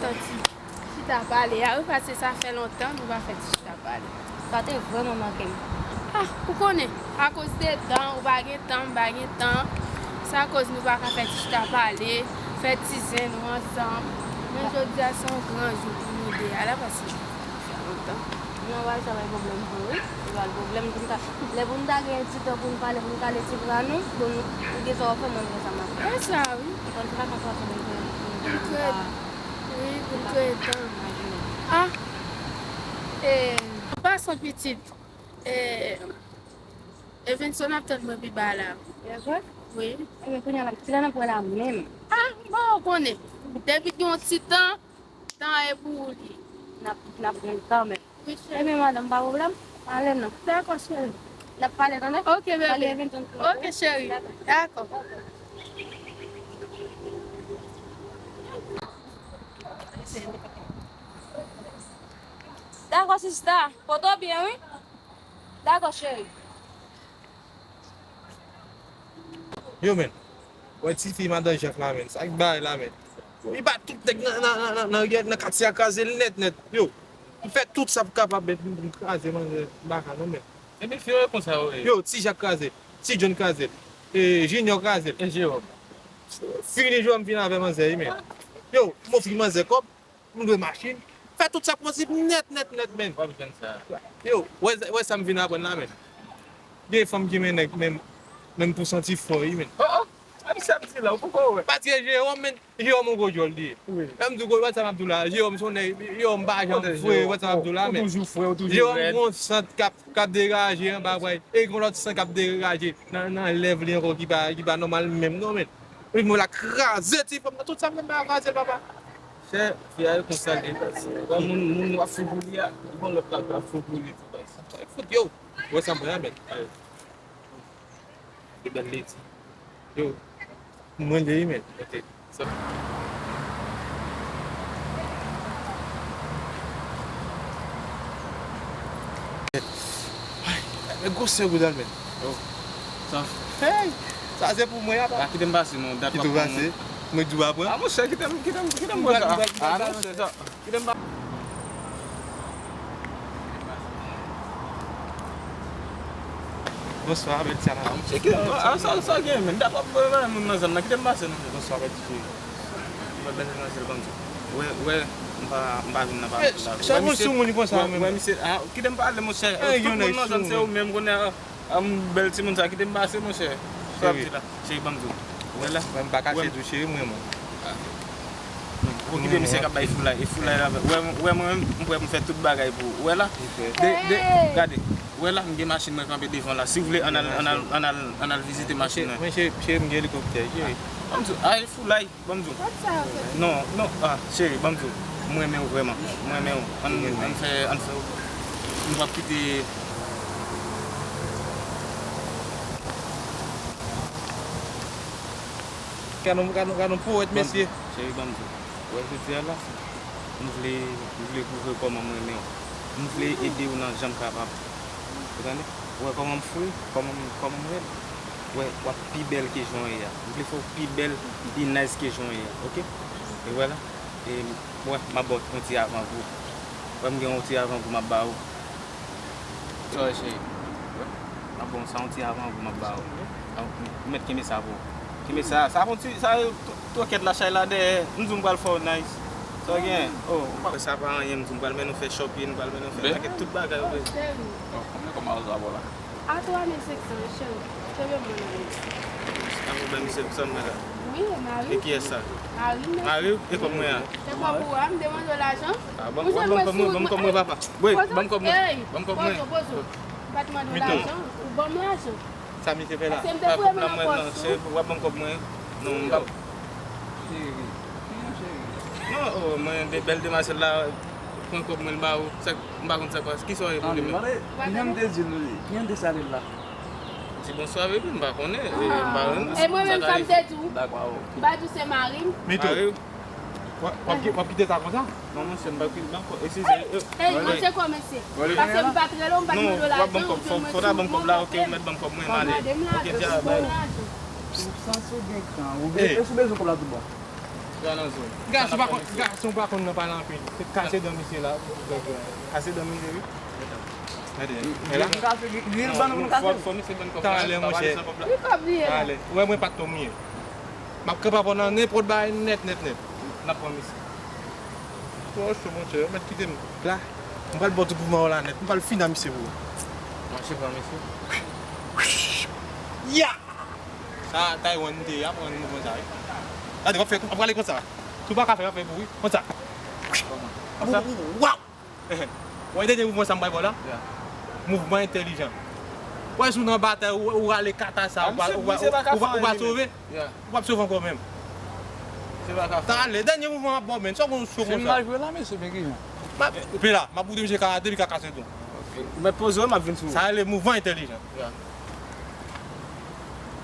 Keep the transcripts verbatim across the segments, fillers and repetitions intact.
Ti chita pale a wi, paske sa fè lontan nou pa fè ti chita pale. Sa te vrèman manke m. Ah, ou konnen, akoz de tan, ou pa gen tan, m pa gen tan. Sa koz nou pa ka fè ti chita pale, fè ti zen nou ansanm. Men jodi a se yon gran jou pou nou de a la, paske sa fè lontan. Nan wè sa bay pwoblèm vre wi. Li bay pwoblèm pou n ta, lè pou n ta gen ti tan pou n pale, pou n kale ti bra nou, bon, ou gen sa w ap fè, mwen gen sa m ap fè. E sa wi. Ou konn se vakans pase nou gen, nou gen, nou gen. Wi, pou n kreye tan. Ah! E, an pasan pitit, e, Evenson ap tann mwen pi ba la. E vre? Wi. Ebyen, kounye a la, kilè n ap wè la menm? Ah, bon, ou konnen. Depi gen yon ti tan, tan e pou ou li. N ap, n ap jwenn kanmenm. Wi, cheri. Ebyen, madanm, pa pwoblèm. Pale non. Dakò, cheri. N ap pale, tande? Ok, bebe. Pale, Evenson. Ok, cheri. Dakò. Dakò. Dakò, sista. Poto byen, wi. Dakò, cheri. Yo, men. Wè tifi madan Jak la, men. Sa k bay la, men. Li bat tout nèg nan, nan, nan, nan, nan, nan katye a, kraze l nèt, nèt. Yo. Li fè tout sa pou kapab, men, pou, pou kraze manzè baka, non, men. Epi fi yo konsa yo ye. Yo, Ti Jak kraze. Ti John kraze. E Junior kraze. E Jewòm. Fini Jewòm fin avè manzè, wi, men. Yo, m ofri manzè kòb. M dwe machin. Fè tout sa k posib nèt, nèt, nèt, men. W ap jwenn sa. Yo, wè, wè sa m vin aprann la, men. Gen fanm ki renmen nèg, men, men pou santi fò, wi, men. Oh, oh. A, misye ap di la, ou poko wè. Paske Jewòm, men, Jewòm yon gwo djòl li ye. Wi. Lè m di w, wè sa m ap di w la, Jewòm se yon nèg, Jewòm pa janm fre, wè sa m ap di w la, men. Ou toujou fre, ou toujou rèd. Jewòm gon sant k ap, k ap degaje anba bra l, e gon lòt sant k ap degaje nan, nan lèv li ankò ki pa, ki pa nòmal menm, non, men. Wi, mwen la kraze ti fanm nan, tout sa m fè m pa kraze l, papa. Chè, fi a yo konsa l ye. Bon, moun, moun w ap fou pou li a, gon lòt la ap fou pou li tou, baz. Sa fout yo. Wè sa m pran, men. Li bèl, li di. Yo, mwen li ye, men. Ok. Sa Ay, men gwosè boudal, men. Yo. Sa. Hey! Sa se pou mwen, apa. A, kite m pase, non. Dat w ap pran mwen. Kite w pase. Mwen di w apre. A, monchè, kite m, kite m, kite m pran sa. A, monchè, sa. Kite m pa. Bonswa, Bèl Tiana. A, monchè, kite m. A, sa, sa gen, men. Dat w ap pran moun nan zòn nan. Kite m pase, non. Bonswa, Bèl Tiana. Mwen bèl manzèl, ban m di. Wè, wè, m pa, m pa vin nan pale la. Sa bon sou moun konsa menm. Wè, misye, a, kite m pale, monchè. Tout moun nan zòn se ou menm, kounye a, a, m bèl timoun sa, kite m pase, monchè. Sa w ap di la? Cheri, ban m di w. Wè la. Mwen m pa kache tou, cheri, mwen, mwen. Okipe misye k ap bay foulay, e foulay la, wè, wè mwen menm, m prè pou m fè tout bagay pou ou. Wè la? De, de, gade. Wè la, m gen machin mwen kanpe devan la. Si w vle, ann al, ann al, ann al, ann al vizite machin nan. Mwen, cheri, cheri, m gen elikoptè, cheri. Ban m di w, a, e foulay. Ban m di w. Non, non, a, cheri, ban m di w. Mwen renmen w vrèman. Mwen renmen w. Ann, ann fè, ann fè. Nou p ap kite. Gad on, gad on, gad on powèt, mesye. Cheri, ban m di w. Wè, jodi a la, m vle, m vle pwouve w kòman m renmen w. M vle ede w nan jan m kapab. Ou tande? Ou wè kòman m fre, kòman m, kòman m rèd? Wè, w ap pi bèl ke jan w ye a. M vle fè w pi bèl, pi nice ke jan w ye a, oke? E wè la, e wè, m ap ba w yon ti avan gou. Wè, m gen yon ti avan gou m ap ba ou. Sa w wè, cheri? M ap ba w sa, yon ti avan gou m ap ba ou. Ou mèt kenbe sa pou ou. Kenbe sa, sa fon ti, sa, twòkèt la chay la dèyè. M di w m pral fè w nice. Sa w gen? Oh, m pa wè sa pa anyen, m di w m pral mennen w fè shopping, m pral mennen w fè pakèt tout bagay ou bezwen. Oh, konbyen kòb m a oza bò la? A twa mil senk san, cheri. Kenbe mwen nan men. Sa pwoblèm, misye, sa m nan la. Wi, e mari w. E kiyès sa? Mari m. Mari w? E kòb mwen an? Se kòb ou a, m te mande w lajan. A, ban m kòb mwen, ban m kòb mwen, papa. Wi, ban m kòb mwen. Ban m kòb mwen. Pozo, pozo. M pa t mande w lajan, ou ban m lajan. Sa misye fè la? Paske m te foure men nan pòch ou. Se w ap ban m kòb mwen. Non, m p ap. Cheri. Non, oh, mwen, de bèl demwazèl la, pran kòb mwen, l ba ou. Sa, m pa konn sa k pase. Kisa w ye pou li menm? Kijan m te di l, kijan m te salye l la? Di bonswa, baby, m pa konnen. E, m pa renmen sa. E mwen menm, sa m te di w. M pa di w se mari m. Mito. Mari w. W ap, w ap ki-, w ap kite sa konsa? Non, monchè, m p ap kite, m p ap, eskize. Ey, ey, monchè, kòmanse. Paske m pa t rele w, m pa t mande w lajan, ou jwenn mwen sou bon bagay. Fò w ta ban m kòb la, oke, ou mèt ban m kòb mwen, m ale. Oke, dja, bay. Ou santi w gen kran, ou be-, eske w bezwen kòb la tout bon? Gason pa konn, gason pa konn nan pale anpil. Se kase dan misye la. Kase dan misye wi. Gade, e la. Griye l ban nou pou nou kase. Talè monchè. Talè. Ou wè mwen pa t tonm ye. M ap kanpe avè w nan nenpòt bagay nèt nèt nèt. N ap pran misye. Twa cho monchè, ou mèt kite m. La, m pral ba w tout mouvman w la nèt. M pral fini ak misye pou ou. Mache pran misye. Ya! Sa Taiwan te ap pran mouvman sa wi. Gade, w ap fè, w ap prale konsa. Si w pa ka fè, w ap fè pou wi. Konsa. Konsa? Waw! Wè dènye mouvman sa m bay ba w la? Mouvman entèlijan. Wè si w nan batay, ou, ou rale kata sa, ou pa, ou pa, ou pa, ou pa sove. Ou p ap sove ankò menm. Talè, dènye mouvman m ap ba w menm. Sa w konn cho konsa? Fim la jwe la, mesye, men kijan? Epi la, m ap boute misye karate, li ka kase tou. Ou mèt poze w, m ap vin sou ou. Sa rele mouvman entèlijan.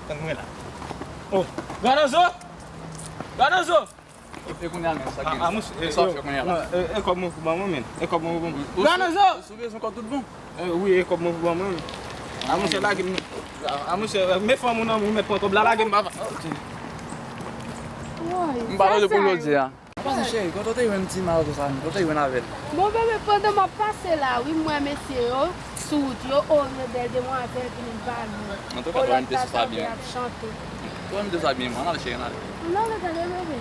Tann mwen la. Oh, Grananzo! Grananzo! E kounye a menm, sa gen. A, a, monchè, e, sa w fè kounye a la? Non, e, e kòb mwen pou ban mwen, men. E kòb mwen pou ban mwen. Grananzo! Ou sou bezwen kòb tout bon? E, wi, e kòb mwen pou ban mwen. A, monchè, lage m. A, a, monchè, men fanm ou nan men w mèt pran kòb la, lage m, papa. Ok. M pa rele pou jodi a. Pase cheri, kote w te jwenn ti mawozo sa menm? Kote w te jwenn avè l? Bon, bebe, pandan m ap pase la, wi, m wè mesye yo sou wout yo, o, yo bèl demwazèl ki vin pale. Antouka, twa M T sou sa byen. Ap chante. Twa M T sou sa byen, man, al cheri, n ale. N ale, tande, bebe.